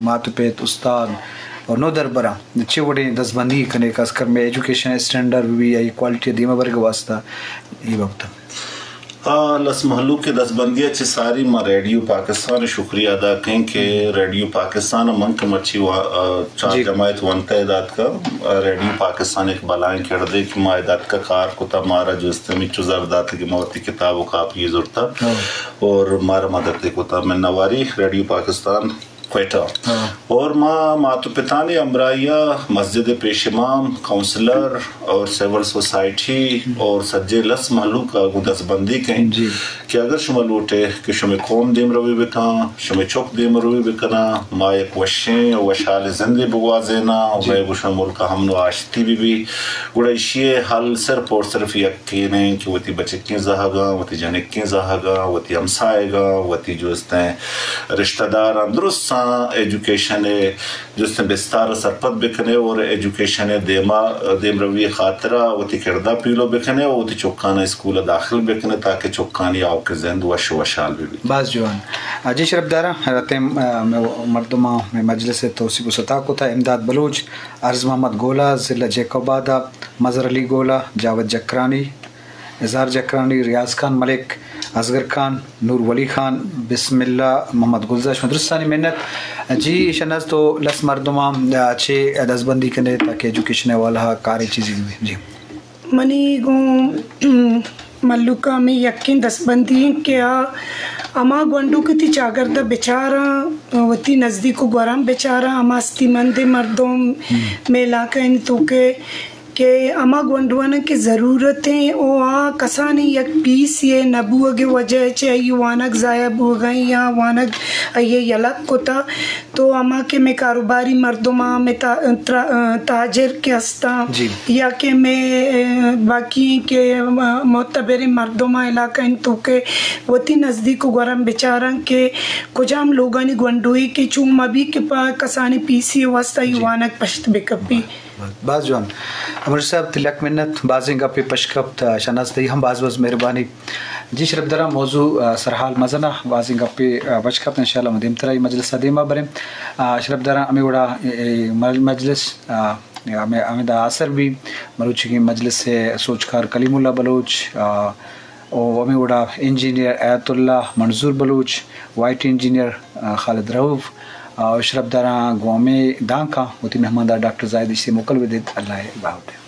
مات و پت، استاد اور نودربراں چے وڑیں دزبندی کنے، خاص کر مئے ایجوکیشن اسٹینڈرڈ بھی، آئی کوالٹی دیما برگ واسطہ، اے بابت؟ آ، لس مہلوک ءِ دزبندی ءَ چہ ساری ما ریڈیو پاکستان ءِ شکریہ ادا کیں کہ ریڈیو پاکستان ءَ من کہ مرچی وا-، آ، چار جی۔ جماعت ونتہ ءَ داتکا، آ، ریڈیو پاکستان ایک بلائیں کردے کہ ما ادا اتکا کار کتا، مارا جو استمی چو زر داتے کہ ما وتی کتاب و کاپی زرتا ہاں۔ اور مارا مدد کتا۔ منواری ریڈیو پاکستان کوئٹہ۔ ہاں۔ اور ما مات و پتانی ہمراہی ءَ مسجد پیش امام، کونسلر اور سول سوسائٹی اور سجے لس مہلوک ءَ گوں دزبندی کئیں جی۔ کہ اگر شما لوٹے کہ شمے قوم دیمروی بکاں، شمے چک دیمروی بکناں، ما یک وشیں و وشحالیں زندے بگوازیناں، جی۔ مئے گوشاں ملک ءَ امن و آشتی بہ بی، گڑا ایشی ءِ حل صرف اور صرف یکین ایں کہ وتی بچکیں زہگاں، وتی جنکیں زہگاں، وتی ہمسائگاں، وتی جو استیں رشتہ داراں درستاں ایجوکیشن ءِ جستیں بستار ءَ سرپد بکنے اور ایجوکیشن ءِ دیما، دیمروی ءِ خاطرا وتی کردا پیلو بکنے اور وتی چکانا اسکول ءَ داخل بکنے تاکہ چکانی آؤکیں زند وش و وشحال بہ بیت۔ باز جوان۔ آ، جی شرپداراں، رتیں، آ، مئے مردماں مئے مجلس ءِ توسیپ و ستا کتا، امداد بلوچ، عرض محمد گولا، ضلع جیکب آباد ءَ، مظہر علی گولا، جاوید جکرانی، اظہار جکرانی، ریاض خان ملک، اصغر خان، نور ولی خان، بسم اللہ، محمد گلزار، شما درستانی منت۔ جی شہناز، تو لس مردماں، آ، چے دزبندی کنے تاکہ ایجوکیشن ءِ حوالہ ءَ کارے چیزے بہ بی؟ جی۔ منی گوں ملوک ءَ ہمے یکیں دزبندی انت کہ آ ہما گونڈو کہ وتی چاگرد ءَ بچاراں، وتی نزدیک و گوراں بچاراں، ہما ہستی مندیں مردم مئے علاقہ ءِ توکے کہ ہما گونڈوانا کہ ضرورت ایں و آ کسانیں یک پیسے نہ بوگ ءِ وجہ ءَ چہ آئی وانگ ضائع بوگ ءَ یا وانگ آئی یلہ کتا، تو ہما کہ مئے کاروباری مردماں، مئے تا-، ترا-، تاجر کہ ہستاں جی۔ یا کہ مئے، باقی کہ معتبریں مردماں علاقہ ءِ توکے وتی نزدیک و گوراں بچاراں کہ کجام لوگانی گونڈوے کہ چون مہ بی کہ پہ کسانیں پیسے ءِ واسطہ آئی جی۔ وانگ پشت بکپی۔ باز جوان۔ امروز صاحب، تئی لک منت، بازیں گپے پش کپت، آ، شہناز تئی ہم باز باز مہربانی۔ جی شرپداراں، موضوع، آ، سرحال مزن ءَ، بازیں گپے، آ، پش کپت، انشاءاللہ ما دیمترا اے مجلس ءَ دیما بریں۔ آ، شرپداراں، ہمے وڑا اے، اے مج-، مجلس، آ، ہمے، ہمے دا آسر بی مروچیگیں مجلس ءِ سوجکار کلیم اللہ بلوچ، آ، او ہمے وڑا انجینئر آیت اللہ منظور بلوچ، وائٹ انجینئر، آ، خالد رؤف، آ، شرپداراں گوں ہمے دانکاں وتی مہماندار ڈاکٹر زاہد اشی ءَ موکل بہ دیت۔ اللہ ءِ باہوٹ۔